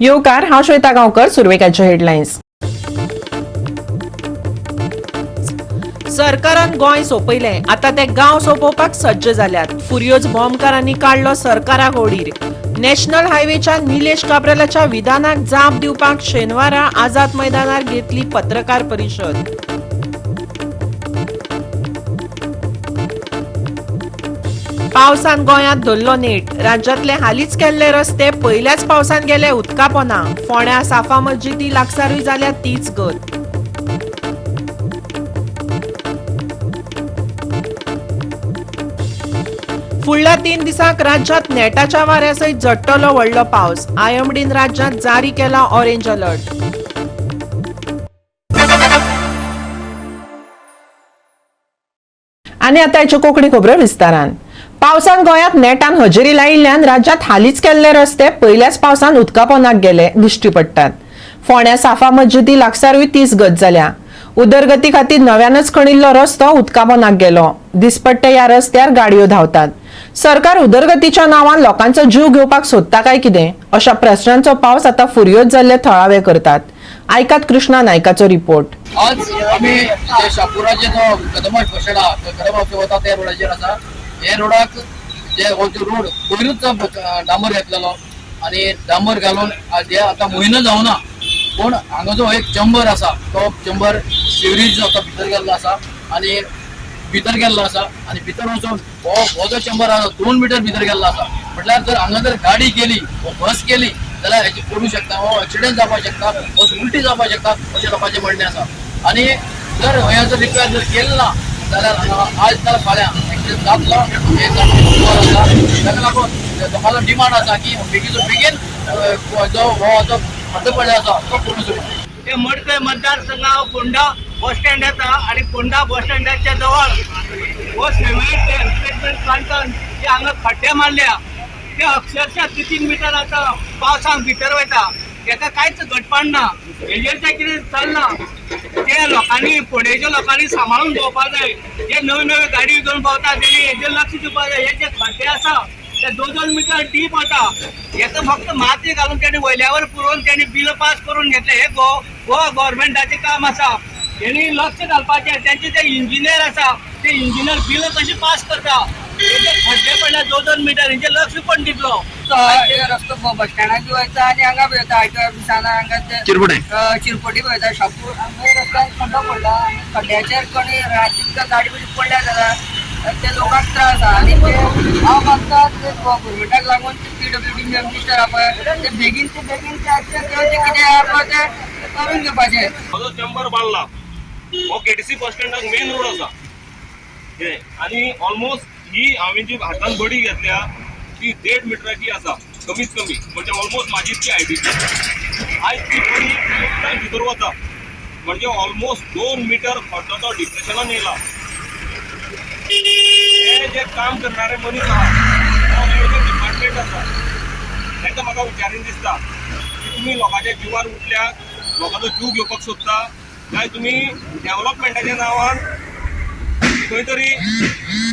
येवकार, हांव श्वेता गांवकर. सुरवेकाच्यो हेडलायन्स. सरकारान गोंय सोंपयलें, आतां ते गांव सोंपोवपाक सज्ज जाल्यात. फुर्योज भोमकारांनी काडलो सरकाराक ओडीर. नॅशनल हायवेच्या निलेश काब्रालाच्या विधानाक जाप दिवपाक शेनवारा आझाद मैदानार घेतली पत्रकार परिशद. पावसान गोंयांत धरलो नेट. राज्यांतले हालींच केल्ले रस्ते पयल्याच पावसान गेले उदका पोना. फोंड्या साफा मस्जिदी लागसारूय जाल्या तीच गत. फुडल्या 3 दिसांक राज्यांत नेटाच्या वाऱ्या सयत झडटलो व्हडलो पावस. आयएमडीन राज्यांत जारी केला ऑरेंज अलर्ट. आनी आतां हाच्यो कोंकणी खबरो विस्तारान. पावसान गोंयांत नेटान हजेरी लायिल्ल्यान राज्यांत हालींच केल्ले रस्ते पयल्याच पावसान उदका पोनाक गेले दिश्टी पडटात. फोंड्या साफा मस्जिदी लागसारूय तीच गत जाल्या. उदरगती खातीर नव्यानच खणिल्लो रस्तो उदका पोनाक गेलो. दिसपट्टे ह्या रस्त्यार गाडयो धांवतात. सरकार उदरगतीच्या नांवान लोकांचो जीव घेवपाक सोदता काय कितें, अशा प्रश्नांचो पावस आतां फुर्योज जाल्ले थळावे करतात. आयकात कृष्णा नायकाचो रिपोर्ट. आज आमी जे शापुराचे जो कदंबा बस स्टँड आहा, कदंबा वता त्या रोडाचेर आसा. हे रोडाक जे हो जो रोड पयरूच डांबर घातलेलो आनी डांबर घालून हे आतां म्हयनो जावना, पूण हांगा जो एक चंबर आसा तो चंबर सिवरीज जो आसा भितर गेल्लो आसा आनी भितर गेल्लो आसा आनी भितर वचून हो जो चंबर आसा 2 मिटर भितर गेल्लो आसा. म्हटल्यार जर हांगा जर गाडी गेली वा बस गेली जाल्यार हेची पडूं शकता, हो एक्सिडंट जावपाक शकता, बस उलटी जावपाक शकता अशें लोकांचें म्हणणें आसा. आनी जर हें जर रिपेर जर केलें ना जाल्यार आज जाल्यार फाल्यां एक्सिडंट जातलो हें सामकें खबर आसा. ताका लागून लोकांचो डिमांड आसा की बेगीन बेगीन जो हो जो खड्डो पडलो आसा तो करून सुरू. ते मडकय मतदारसंघ फोंडा बस स्टँड येता आणि फोंडा बस स्टँडाच्या जवळ हो सिमेंट ट्रिटमेंट प्लांटान जे हांगा खड्डे मारल्या ते अक्षरशः 3-3 मिटर आतां पावसाक भितर वयता. तेका कांयच घटपाण ना. हेजेर तें कितें चल्लां ते लोकांनी, फोंडेच्या लोकांनी सांबाळून दवरपाक जाय. जे नव्यो नव्यो गाडी घेवन पावता तेणी हेजेर लक्ष दिवपाक जाय. हे जे खड्डे आसा ते 2-2 मिटर डीप वता. हेका फक्त माती घालून तेणी वयल्यावर पुरोवन तेणी बिल पास करून घेतले. हे गोवा गव्हर्मेंटाचें काम आसा. तेणी लक्ष घालपाचें. तेंचे जे इंजिनियर आसा ते इंजिनियर बिल कशें पास करता, हे जे खड्डे पडल्या 2-2 मिटर हेंचें लक्ष कोण दितलो? रस्तो बस स्टँडाक बी वयता आनी हांगा बी वयता, आयटी ऑफिसान हांगा ते चिरपुटे चिरपोटी वयता. शापूर हांगा रस्त्यान खड्डो पडला आनी खड्ड्याचेर कोणी राती गाडी बिडी पडल्या जाल्यार ते लोकांक त्रास आहा. आनी ते हांव मागता ते गव्हर्मेंटाक लागून पीडब्ल्यूडी मिनिस्टर आहा पळय, ते बेगीन ते बेगीन ते कितें आहा पळय ते करून घेवपाचें. हो जो चेंबर बांदला हो केटीसी बस स्टँडाक मेन रोड आसा हे, आनी ऑलमोस्ट ही हांवें जी हातान बडी घेतल्या ती 1.5 मिटराची आसा कमीत कमी, म्हणजे ऑलमोस्ट म्हाजी इतकी हायटीची. आयज ती बडी उदकान भितर वता म्हणजे ऑलमोस्ट 2 मिटर खड्डो तो डिप्रेशनान येयला. हे जे काम करणारे मनीस आहा, हे जे डिपार्टमेंट आसा, तांकां म्हाका विचारीन दिसता की तुमी लोकांच्या जिवार उठल्या, लोकांचो जीव घेवपाक सोदता काय तुमी डेव्हलपमेंटाच्या नांवान खंय तरी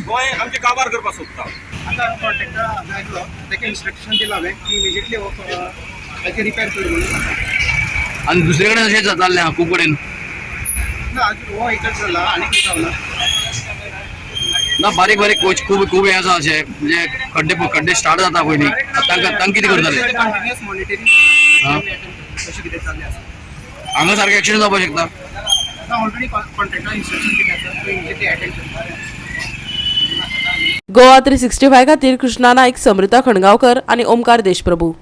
गोंय आमचें काबार करपाक सोदता. आतां कॉन्ट्रॅक्टर हांगा आयलो, ताका इन्स्ट्रक्शन दिलां हांवें की इमिजिएटली हो ताचें रिपेर कर म्हणून. आनी दुसरे कडेन अशें जाल्लें आहा खूब कडेन? ना, अजून हो एकच जाला, आनी खंय जावना. ना, बारीक बारीक कोच खूब खूब हें आसा अशें, म्हणजे खड्डे खड्डे स्टार्ट जाता पयलीं. तांकां तांकां कितें करतले? कंटिन्युअस मॉनिटरींग आं. कशें कितें जाल्लें आसा. हांगा सारकें एक्सिडंट जावपाक शकता. ना, ऑलरेडी कॉन्ट्रॅक्टर इन्स्ट्रक्शन दिलें आसा, तो इमिजिएटली अटेंड करता. गोवा 365 खातीर कृष्णा नाईक, समृता खणगावकर आनी ओमकार देशप्रभू.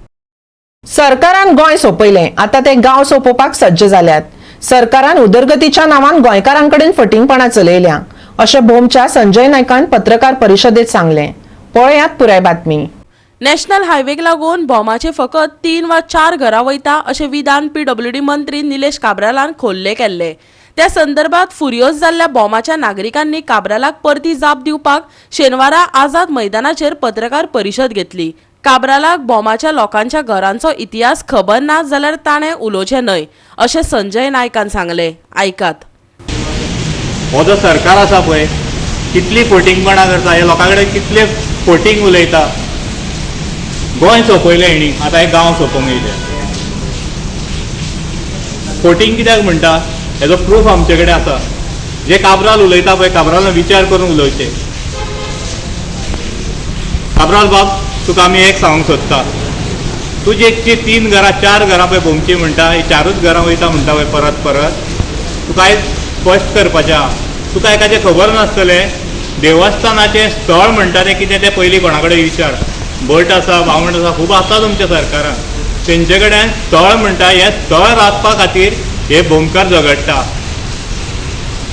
सरकारान गोंय सोंपयलें, आतां ते गांव सोंपोवपाक सज्ज जाल्यात. सरकारान उदरगतीच्या नांवान गोंयकारांकडेन फटींगपणां चलयल्या अशें भोमच्या संजय नायकान पत्रकार परिशदेत सांगलें. पळयात पुराय बातमी. नॅशनल हायवेक लागून भोमाचे फकत 3 वा 4 घरां वयता अशें विधान पीडब्ल्यूडी मंत्री निलेश काब्रालान खोल्ले केल्ले. त्या संदर्भात फुर्योज जाल्ल्या भोमाच्या नागरिकांनी काब्रालाक परती जाप दिवपाक शेनवारा आझाद मैदानाचेर पत्रकार परिशद घेतली. काब्रालाक भोमाच्या लोकांच्या घरांचो इतिहास खबर ना जाल्यार ताणें उलोवचें न्हय अशें संजय नायकान सांगलें. आयकात. हो जो सरकार आसा पळय, कितली फटींगपणां करता, हे लोकां कडेन कितले फटींग उलयता. गोंय सोंपयलें हेणी, आतां हे गांव सोंपोवंक येयले. फोटींग कित्याक म्हणटा हेजो प्रूफ आमचे कडेन आसा. जे काब्राल उलयता पळय काब्रालान विचार करून उलोवचें. काब्राल बाब तुका आमी एक सांगूंक सोदता, तुजी जी 3 घरां 4 घरां पळय भोमची म्हणटा, ही 4ूच घरां वयता म्हणटा पळय परत परत, तुका आयज स्पश्ट करपाचें आहा. तुका एकाचें खबर नासतलें देवस्थानाचें स्थळ म्हणटा तें कितें तें पयलीं कोणा कडेन विचार. भट आसा, बामण आसा, खूब आसा तुमच्या सरकारान, तेंचे कडेन स्थळ म्हणटा हें स्थळ राखपा खातीर हे भोमकार झगडटा.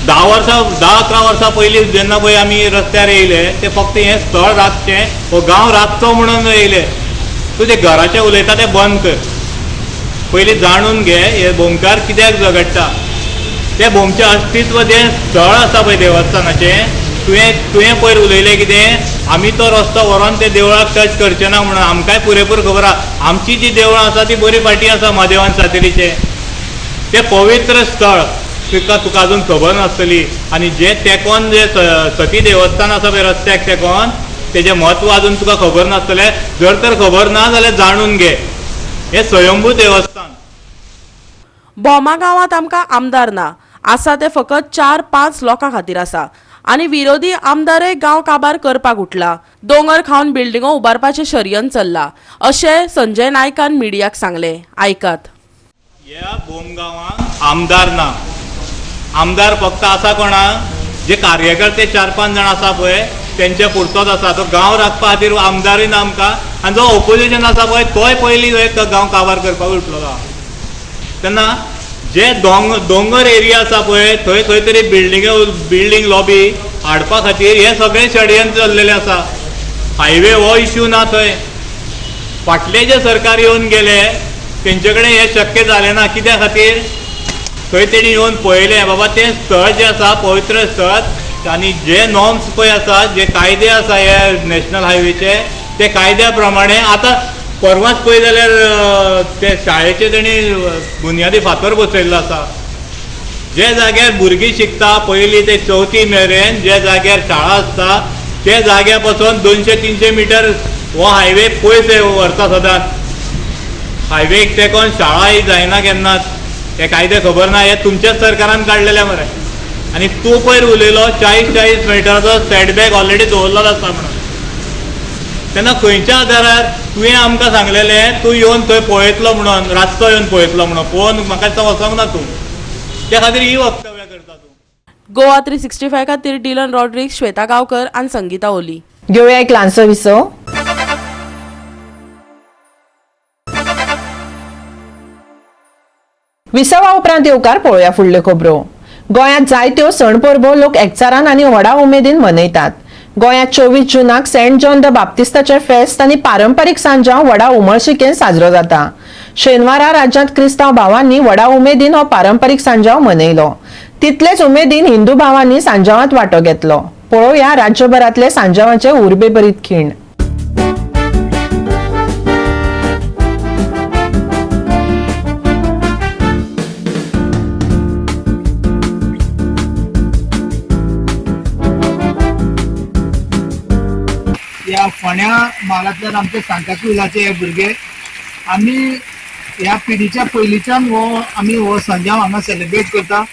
10 वर्सां 10-11 वर्सां पयलीं जेन्ना पळय आमी रस्त्यार येयले ते फक्त हें स्थळ राखचें, हो गांव राखचो म्हणून येयले. तूं तें घराचें उलयता तें बंद कर, पयलीं जाणून घे हे भोमकार कित्याक झगडटा. तें भोमचें अस्तित्व जें स्थळ आसा पळय देवस्थानाचें, तुवें पयर उलयलें कितें आमी तो रस्तो व्हरोन ते देवळाक टच करचे ना म्हणून. आमकांय पुरेपूर खबर आहा, आमची जी देवळां आसा ती बरी फाटीं आसा म्हादेवान सातेरीचें तें पवित्र स्थळ तुका तुका अजून खबर नासतली. आनी जे तेकोन जे सती देवस्थान आसा पळय रस्त्याक तेकोन तेजें म्हत्व अजून तुका खबर नासतलें. जर तर खबर ना जाल्यार जाणून घे, हें स्वयंभू देवस्थान. भोमा गांवांत आमकां आमदार ना, आसा ते फकत 4-5 लोकां खातीर आसा आनी विरोधी आमदारय गांव काबार करपाक उठला. दोंगर खावन बिल्डिंगो उबारपाचें षडयंत्र चल्ला अशें संजय नायकान मिडियाक सांगलें. आयकात. ह्या भोम गांवांत आमदार ना, आमदार फक्त आसा कोणाक जे कार्यकर्ते 4-5 जाण आसा पळय तेंच्या पुरतोच आसा. तो गांव राखपा खातीर आमदारूय ना आमकां, आनी जो ओपोजिशन आसा पळय तोय पयलीं एक गांव काबार करपाक उठलो. तेन्ना जे दोंगर एरिया आसा पळय थंय खंय तरी बिल्डींग लॉबी हाडपा खातीर हे सगळें षडयंत्र चल्लेलें आसा. हायवे हो इश्यू ना थंय. फाटले जे सरकार येवन गेले तेंचे कडेन हें शक्य जालें ना. कित्या खातीर थंय तेणी येवन पळयलें बाबा तें स्थळ जें आसा पवित्र स्थळ आनी जे नॉर्म्स पळय आसा, जे कायदे आसा हे नॅशनल हायवेचे, ते कायद्या प्रमाणे आतां परवाच पळय जाल्यार ते शाळेचे तेणी बुन्यादी फातर बसयल्लो आसा. जे जाग्यार भुरगीं शिकता पयलीं ते 4थी मेरेन जे जाग्यार शाळा आसता ते जाग्या पासून 200-300 मिटर हो हायवे पयस व्हरता सदांच. हायवेक तेकोन शाळाय जायना केन्नाच, हे कायदे खबर ना, हे तुमच्याच सरकारान काडलेले मरे. आनी तूं पयर उलयलो 40-40 मिटराचो सेटबॅक ऑलरेडी दवरलेलो आसा म्हणून, तेन्ना खंयच्या आदारार तुवें आमकां सांगलेलें तूं येवन थंय पळयतलो म्हणून, रातचो येवन पळयतलो म्हणून, पळोवन म्हाका दिसता वचोंक ना तूं, त्या खातीर ही वक्तव्या करता तूं. गोवा 365 खातीर डिलन रॉड्रिक्स, श्वेता गांवकर आनी संगीता ओली. घेवया एक ल्हानसो विसव. विसवा उपरांत येवकार पळोवया फुडल्यो खबरो. गोंयांत जायत्यो सण परबो लोक एकचारान आनी व्हडा उमेदीन मनयतात. गोंयांत 24 जुनाक सेंट जॉन the बाप्तिस्ताचे फेस्त आनी पारंपारीक सांजांव व्हडा उमळशिकेन साजरो जाता. शेनवारा राज्यांत क्रिस्तांव भावांनी व्हडा उमेदीन हो पारंपारीक सांजांव मनयलो. तितलेच उमेदीन हिंदू भावांनी सांजावांत वांटो घेतलो. पळोवया राज्यभरांतले सांजावाचे उर्बेभरीत खीण. ह्या फोंड्या म्हालांतल्यान आमचे सांताक्रुजाचे हे भुरगे आमी ह्या पिढीच्या पयलींच्यान हो आमी हो सांजांव हांगा सेलिब्रेट करता.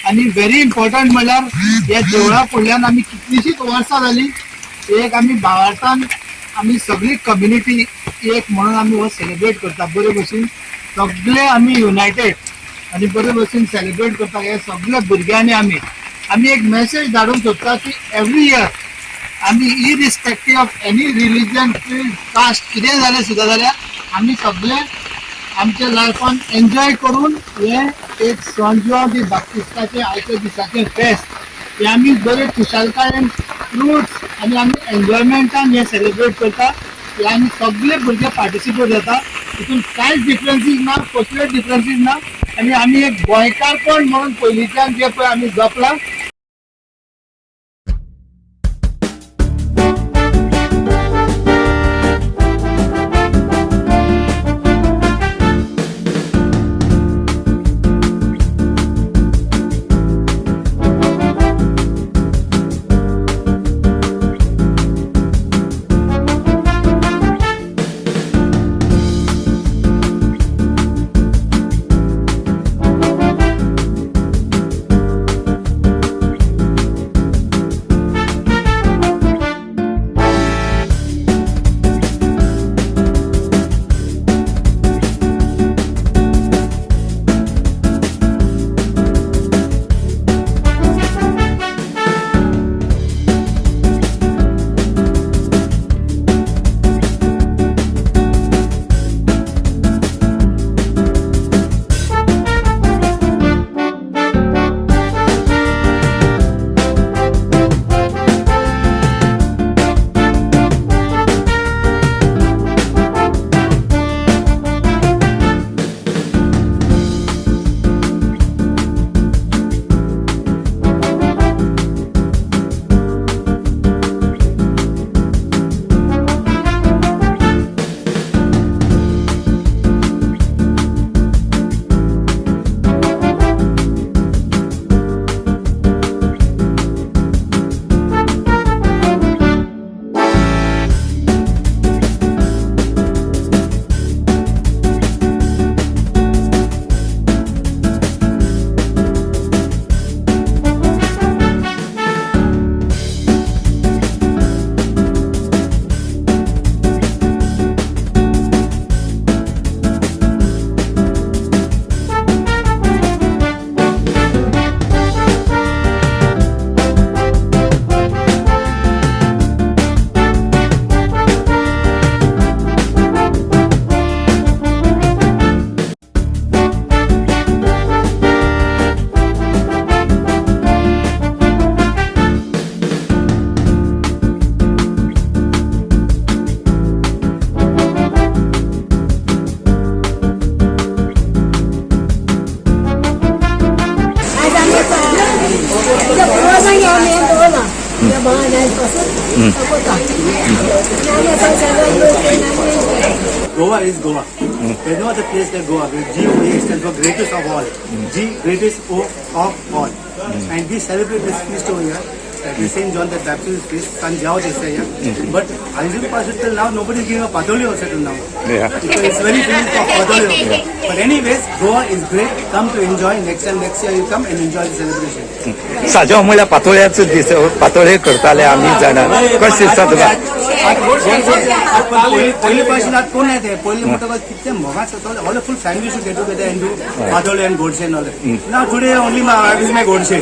आनी व्हेरी इम्पॉर्टंट म्हणल्यार ह्या देवळा फुडल्यान आमी कितलींशींच वर्सां जालीं एक आमी भावार्थान आमी सगळी कम्युनिटी एक म्हणून आमी हो सेलिब्रेट करता. बरे भशेन सगळे आमी युनायटेड आनी बरे भशेन सेलिब्रेट करता. हे सगळे भुरग्यांनी आमी आमी एक मॅसेज धाडूंक सोदता की एवरी इयर आमी irrespective of any religion caste कितें जालें सुद्दां जाल्यार आमी सगळे आमच्या लायफान एन्जॉय करून हे एक सण जुआंव दी बाप्तिस्ताचें आयच्या दिसाचें फेस्त हें आमी बरे खुशालकायेन फ्रुट्स आनी आमी एन्जॉयमेंटान हें सेलिब्रेट करता. हे आमी सगळे भुरगे पार्टिसिपेट जाता, तितून कांयच डिफरन्सीस ना, कसलेच डिफरन्सीस ना. आनी आमी एक गोंयकारपण म्हणून पयलींच्यान जें पळय आमी जपलां. आयज पासून वता. Goa is Goa. There's no other place like Goa. G-O-A stands for greatest of all. G, greatest O of all. And we celebrate this feast over here. That is St. John the Baptist feast, San Jao they say here. But Anjum Pasha till now, nobody is giving a Padoli also till now. Because it's very famous for Padoli. But anyways, Goa is great. Come to enjoy. Next time, next year you come and enjoy the celebration. साजो म्हणल्यार पातोळ्याचो दीस, पातोळे करताले आमी जाणा. कशें दिसता तुका? पयले पासून आतां कोण येते पयले म्हणटकच कितले मोगाच जाताले. All full family should get together and do patole and godse and all. Now today only my wife is my godse.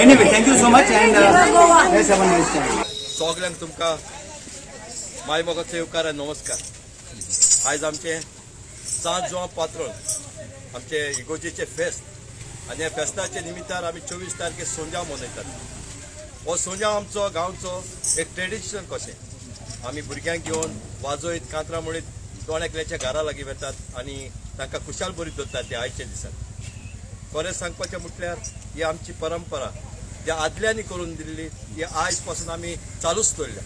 Anyway, thank you so much and let's have a nice time. सगल्यांक तुमकां माय मोगाचो येवकार आनी नमस्कार. आयज आमचें सांत जुवांव पात्रोन आमचे इगोर्जेचें फेस्त आनी ह्या फेस्ताच्या निमित्तार आमी 24 तारखेर सोंजाव मनयतात. हो सोंजाव आमचो गांवचो एक ट्रेडिशन कशें आमी भुरग्यांक घेवन वाजयत कांतरां म्हणीत कोण एकल्याच्या घरा लागीं वेतात आनी तांकां खुशाल बरी दवरतात ते आयच्या दिसाक. खरें सांगपाचें म्हटल्यार ही आमची परंपरा ज्या आदल्यांनी करून दिल्ली ती आयज पासून आमी चालूच दवरल्या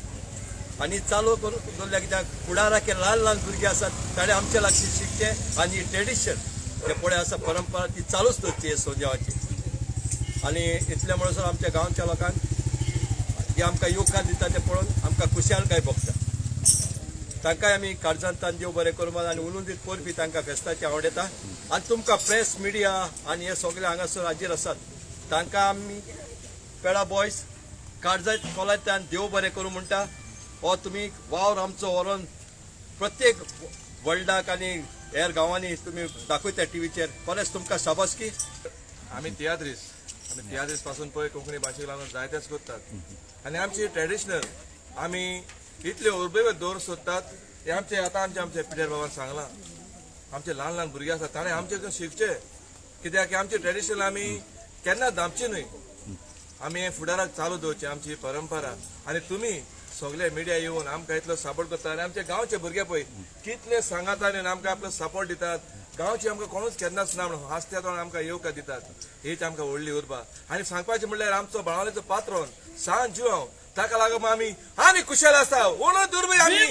आनी चालू करून दवरल्या कित्याक फुडाराक ल्हान ल्हान भुरगीं आसात ताणें आमच्या लागीं शिकचें आनी ट्रेडिशन जें पळय आसा परंपरा ती चालूच दवरची हे सोंजावाची. आनी इतलें म्हणसर आमच्या गांवच्या लोकांक जे आमकां येवकार दिता तें पळोवन आमकां खुशालकाय भोगता. तांकांय आमी काळजांतल्यान देव बरें करूं आनी उलोवन दीत परबी तांकां फेस्ताची आवडटा. आनी तुमकां प्रेस मिडिया आनी हे सगळे हांगासर हाजीर आसात तांकां आमी पेडा बॉयज काळजांत कोलांतल्यान देव बरें करूं म्हणटा. हो तुमी वावर आमचो व्हरोन प्रत्येक वर्ल्डाक आनी हेर गांवांनी तुमी दाखयता टिवीचेर. खरेंच तुमकां शाबासकी. आमी तियात्रीस पासून पळय कोंकणी भाशेक लागून जायतेच करतात आनी आमची ट्रेडिशनल आमी इतले उर्बेवर दवर सोदतात. हे आमचे आतां आमचे आमचे पिटर बाबान सांगलां आमचे ल्हान ल्हान भुरगे आसात ताणें आमचे शिकचे कित्याक की आमचे ट्रेडिशनल आमी केन्ना दामचे न्हय. आमी हे फुडाराक चालू दवरचे आमची परंपरा. आनी तुमी सगळे मिडिया येवन आमकां इतलो सपोर्ट करता आनी आमचे गांवचे भुरगे पळय कितले सांगाता आनी आमकां आपलो सपोर्ट दितात. गांवचे आमकां कोणूच केन्नाच ना म्हणून हांसत्या तोंडान आमकां येवकार दितात. हीच आमकां व्हडली उर्बा. आनी सांगपाचें म्हणल्यार आमचो बाळावलेचो पात्रोन सांत जुवांव ताका लागून आमी आनी खुशाल आसा. म्हणून दुर्बी आमी.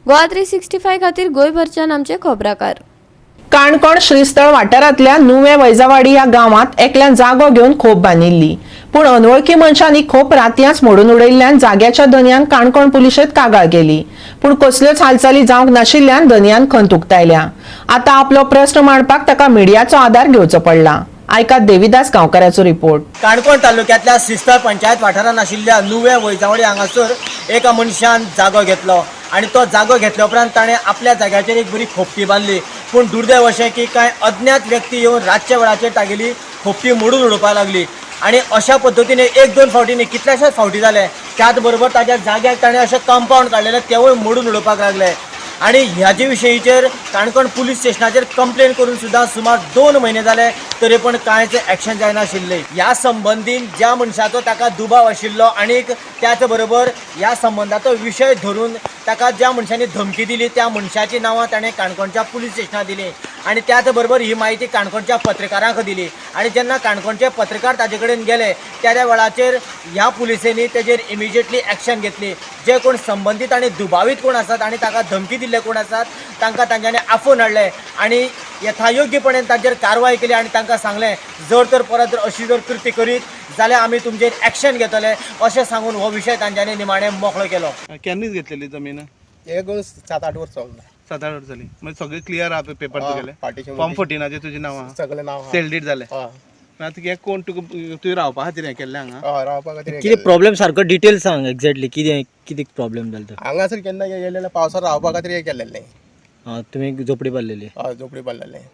गोवा 365 खातीर गोंयभरच्यान आमचे खबराकार. काणकोण श्रीस्थळ वाठारांतल्या नुवें वैजावाडी ह्या गांवांत एकल्यान जागो घेवन खोप बांदिल्ली, पूण अनवळखी मनशांनी खोप रातयांच मोडून उडयल्ल्यान जाग्याच्या धनयान काणकोण पुलिशेंत कागाळ केली, पूण कसल्योच हालचाली जावंक नाशिल्ल्यान धनयान खंत उक्तायल्या. आतां आपलो प्रस्न मांडपाक ताका मिडियाचो आदार घेवचो पडला. आयकात देवीदास गांवकाराचो रिपोर्ट. काणकोण तालुक्यांतल्या श्रीस्थळ पंचायत वाठारांत आशिल्ल्या नुवें वैजावाडी हांगासर एका मनशान जागो घेतलो आनी तो जागो घेतल्या उपरांत ताणें आपल्या जाग्याचेर एक बरी खोपटी बांदली, पूण दुर्दैव अशें की कांय अज्ञात व्यक्ती येवन रातच्या वेळाचेर तागेली खोपटी मोडून उडोवपाक लागली आनी अशा पद्दतीने एक दोन फावटी न्ही कितल्याशाच फावटी जाले. त्याच बरोबर ताज्या जाग्याक ताणें अशें कंपावंड काडलेलें तेवूय मोडून उडोवपाक लागले. आनी ह्याचे विशयीचेर काणकोण पुलीस स्टेशनाचेर कंप्लेन करून सुद्दां सुमार 2 म्हयने जाले तरी पण कांयच एक्शन जायनाशिल्लें. ह्या संबंदीन ज्या मनशाचो ताका दुबाव आशिल्लो आनीक त्याच बरोबर ह्या संबंदाचो विशय धरून ताका ज्या मनशांनी धमकी दिली त्या मनशाची नांवां ताणें काणकोणच्या पुलीस स्टेशनार दिली आनी त्याच बरोबर ही म्हायती काणकोणच्या पत्रकारांक दिली. आनी जेन्ना काणकोणचे पत्रकार ताजे कडेन गेले त्या वेळाचेर ह्या पुलिसेंनी तेजेर इमिजिएटली एक्शन घेतली. जे कोण संबंदीत आनी दुबावीत कोण आसात आनी ताका धमकी दिल्ले कोण आसात तांकां तांच्यांनी आफोवन हाडले आनी यथायोग्यपणे तांचेर कारवाय केली आनी तांकां सांगलें जर तर परत जर अशी जर कृती करीत जाल्यार आमी तुमचेर एक्शन घेतले अशें सांगून हो विशय तांच्यांनी निमाणें मोकळो केलो. केन्नाच घेतलेली जमीन? एक 7-8 वर्सां. 7-8 वर्सां जाली. म्हणजे सगळें क्लियर आहा पेपर तुगेले? फॉर्म 14 तुजें नांव आहा, सगळें नांव, सेल डीड जालें. आतां हे कोण तुका तुवें रावपा खातीर हें केल्लें हांगा? रावपा खातीर. कितें प्रॉब्लेम सारको डिटेल सांग एक्झॅक्टली कितें कितें प्रॉब्लेम जालो तो? हांगासर केन्ना गेलेलें पावसार रावपा खातीर हें केल्लें. आं, तुमी झोपडी बांदलेली? हय, झोपडी बांदलेली.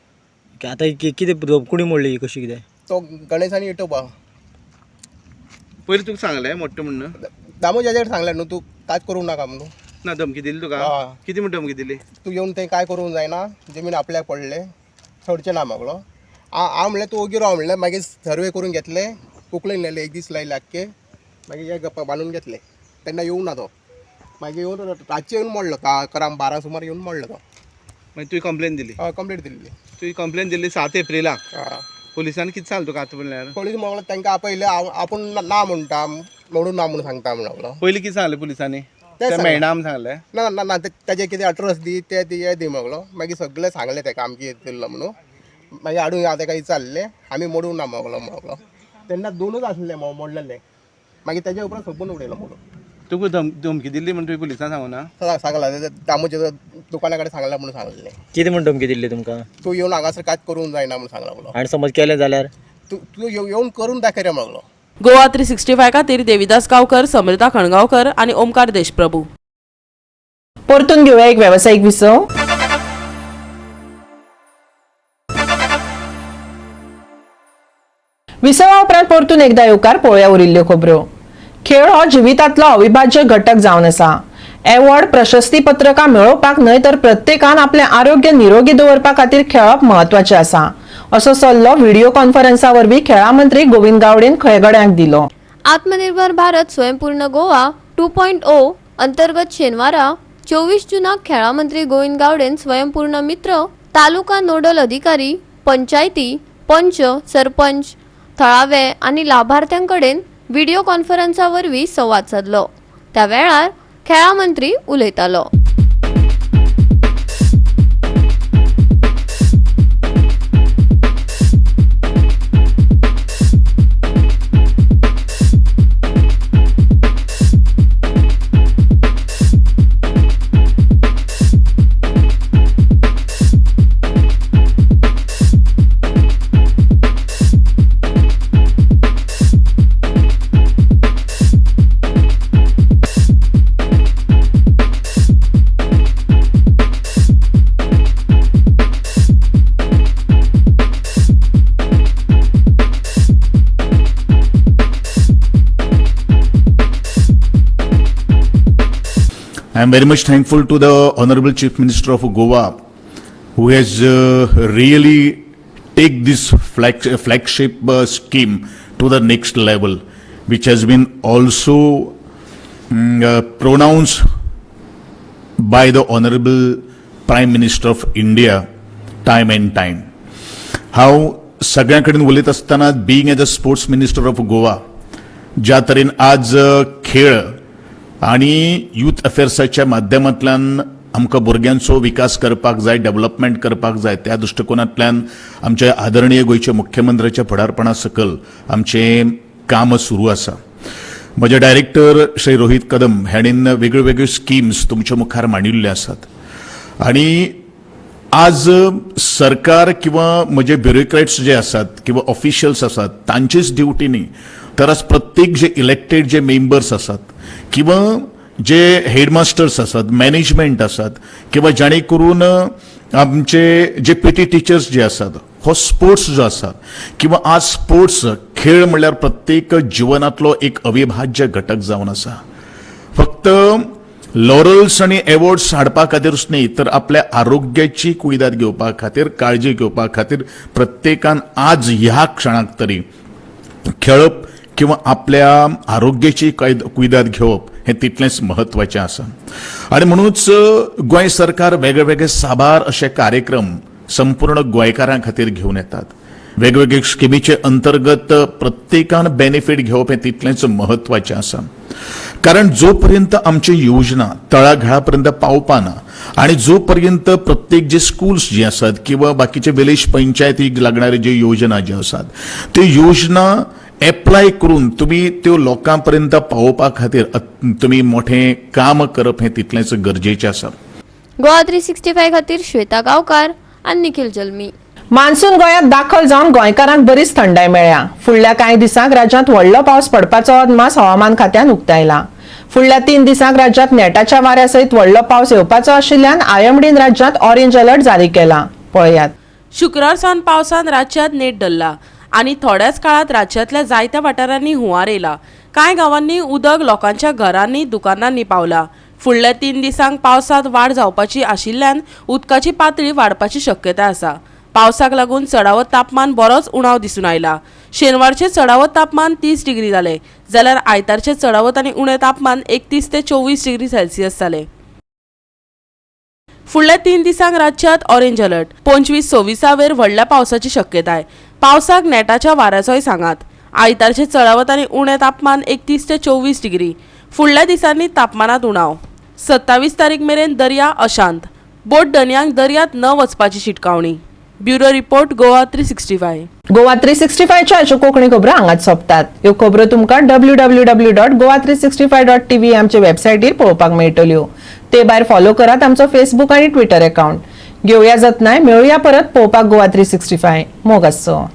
आतां कितें कोणी मोडली कशी कितें? तो गणेश आनी इटोबा. पयलीं तुका सांगलें मोडटा म्हणून? दामू जाजे सांगलें न्हू तूं कांयच करूंक नाका म्हणून. ना धमकी दिली तुका? कितें म्हण धमकी दिली? तूं येवन थंय कांय करूंक जायना, जमीन आपल्याक पडलें सोडचें ना मागलो. हांव म्हणलें तूं ओगी राव म्हणलें. मागीर सर्वे करून घेतलें, कुकलेन नेलें, एक दीस लायले आख्खे, मागीर हे गप्पा बांदून घेतले. तेन्ना येवंक ना तो, मागीर येवन रातचें येवन मोडलो, 11-12 सुमार येवन मोडलो तो. मागीर तुवें कंप्लेन दिली? हय, कंप्लेन दिल्ली. तुवें कंप्लेन दिल्ली 7 एप्रिलाक? पुलिसान कितें सांगलें तुका आतां म्हणल्यार? पुलीस म्हणलो तांकां आपयलें, आपूण ना म्हणटा, मोडून ना म्हणून सांगता म्हणलो. पयलीं कितें सांगलें पुलिसांनी? तें मेळना म्हूण सांगलें? ना ना ना, तेजें कितें अड्रेस दी, तें दी, हें दी म्हणलो. मागीर सगळें सांगलें ताका आमचें दिल्लो म्हणून. मागीर हाडून हांव ताका विचारलें, आमी मोडूंक ना म्हणलो म्हणलो. तेन्ना 2च आसले मोडलेले, मागीर तेजे उपरांत सोंपून उडयलो म्हणून. तुका धमकी दिल्ली म्हण तुवें पुलिसांक सांगूं ना? सांगलां, दामूच्या दुकाना कडेन सांगलां म्हणून सांगलें. कितें म्हण धमकी दिल्ली तुमकां? तूं येवन हांगासर कांयच करूंक जायना म्हणून सांगलां म्हणलो. आनी समज केलें जाल्यार? तूं येवन करून दाखय रे म्हणलो. गोवा 365 खातीर देविदास गांवकर, समृता खणगांवकर आनी ओमकार देशप्रभू. परतून घेवया एक वेवसायीक विसव. विसवा उपरांत परतून एकदा येवकार पळोवया उरिल्ल्यो खबरो. खेळ हो जिवितांतलो अविभाज्य घटक जावन आसा. एवॉर्ड प्रशस्ती पत्रकां मेळोवपाक न्हय तर प्रत्येकान आपलें आरोग्य निरोगी दवरपा खातीर खेळप म्हत्वाचें आसा असो सल्लो व्हिडिओ कॉन्फरन्सा वरवीं खेळां मंत्री गोविंद गावडेन खेळगड्यांक दिलो. आत्मनिर्भर भारत स्वयंपूर्ण गोवा 2.0 अंतर्गत शेनवारा 24 जूनाक खेळां मंत्री गोविंद गावडेन स्वयंपूर्ण मित्र, तालुका नोडल अधिकारी, पंचायती, पंच, सरपंच, थळावे आनी लाभार्थ्यांकडेन व्हिडिओ कॉन्फरन्सा वरवीं संवाद सादलो. त्या वेळार खेळां मंत्री उलयतालो. I am very much thankful to the Honorable Chief Minister of Goa, who has really take this flagship scheme to the next level, which has been also pronounced by the Honorable Prime Minister of India time and time. हांव सगळ्यां कडेन उलयत आसतना being as a sports minister of Goa, ज्या तरेन आज खेळ आनी यूथ अफेर्साच्या माध्यमांतल्यान आमकां भुरग्यांचो विकास करपाक जाय, डेव्हलपमेंट करपाक जाय, त्या दृश्टिकोनांतल्यान आमच्या आदरणीय गोंयच्या मुख्यमंत्र्याच्या फुडारपणा सकयल आमचें काम सुरू आसा. म्हजे डायरेक्टर श्री रोहीत कदम हाणें वेगळ्यो वेगळ्यो स्किम्स तुमच्या मुखार मांडिल्ल्यो आसात आनी आज सरकार किंवा म्हजे ब्युरोक्रेट्स जे आसात किंवा ऑफिशियल्स आसात तांचीच ड्युटी न्ही, तर आज प्रत्येक जे इलेक्टेड जे मेंबर्स आसात किंवा जे हेडमास्टर्स आसात, मॅनेजमेंट आसात किंवा जाणे करून आमचे जे पी टी टिचर्स जे आसात, हो स्पोर्ट्स जो आसा किंवा आज स्पोर्ट्स खेळ म्हणल्यार प्रत्येक जिवनांतलो एक अविभाज्य घटक जावन आसा. फक्त लॉरल्स आनी एवॉर्ड्स हाडपा खातीरूच न्ही तर आपल्या आरोग्याची कुयदाद घेवपा खातीर, काळजी घेवपा खातीर प्रत्येकान आज ह्या क्षणाक तरी खेळप किंवा आपल्या आरोग्याची कुयदाद घेवप हें तितलेंच म्हत्वाचें आसा. आनी म्हणूच गोंय सरकार वेगळे वेगळे साबार अशे कार्यक्रम संपूर्ण गोंयकारां खातीर घेवन येतात. वेगवेगळे स्किमीचे अंतर्गत प्रत्येकान बेनिफीट घेवप हें तितलेंच म्हत्वाचें आसा, कारण जो पर्यंत आमची योजना तळागाळा पर्यंत पावपाना आनी जो पर्यंत प्रत्येक जे स्कूल्स जी आसात किंवा बाकीचे विलेज पंचायतीक लागणारे जे योजना ज्यो आसात त्यो योजना एप्लाय करून तुमी त्यो लोकां पर्यंत पावोवपा खातीर तुमी मोठें काम करप हें तितलेंच गरजेचें आसा. गोवा 365 खातीर श्वेता गांवकार आनी निखिल जल्मी. मान्सून गोंयांत दाखल जावन गोंयकारांक बरीच थंडाय मेळ्ळ्या. फुडल्या कांय दिसांक राज्यांत व्हडलो पावस पडपाचो अदमास हवामान खात्यान उक्तायला. फुडल्या 3 दिसांक राज्यांत नेटाच्या वाऱ्या सयत व्हडलो पावस येवपाचो आशिल्ल्यान आयएमडीन राज्यांत ऑरेंज अलर्ट जारी केला. पळयात. शुक्रार सावन पावसान राज्यांत नेट धरला आनी थोड्याच काळात राज्यांतल्या जायत्या वाठारांनी हुंवार येयला. कांय गांवांनी उदक लोकांच्या घरांनी, दुकानांनी पावला. फुडल्या 3 दिसांक पावसांत वाड जावपाची आशिल्ल्यान उदकाची पातळी वाडपाची शक्यताय आसा. पावसाक लागून चडावत तापमान बरोच उणाव दिसून आयला. शेनवारचें चडावत तापमान 30 डिग्री जालें, जाल्यार आयतारचें चडावत आनी उणें तापमान 31 ते 24 डिग्री सेल्सियस जालें. फुडल्या 3 दिसांक राज्यांत ऑरेंज अलर्ट. 25-26 वेर व्हडल्या पावसाची शक्यताय. पावसाक नेटाच्या वाऱ्याचोय सांगात. आयतारचें चडावत आनी उणें तापमान 31 ते 24 डिग्री. फुडल्या दिसांनी तापमानांत उणाव. 27 तारीख मेरेन दर्या अशांत. बोट दर्यांक दर्यांत न वचपाची शिटकावणी. Bureau report, Goa 365. Goa 365च्यो अश्यो कोंकणी खबरो हांगाच सोंपतात. ह्यो खबरो तुमकां www.goa365.tv आमचे वेबसायटीर पळोवपाक मेळटल्यो. ते भायर फॉलो करात आमचो फेसबूक आनी ट्विटर अकाउंट. घेवया जतनाय, मेळुया परत पळोवपाक गोवा 365. मोग आसचो.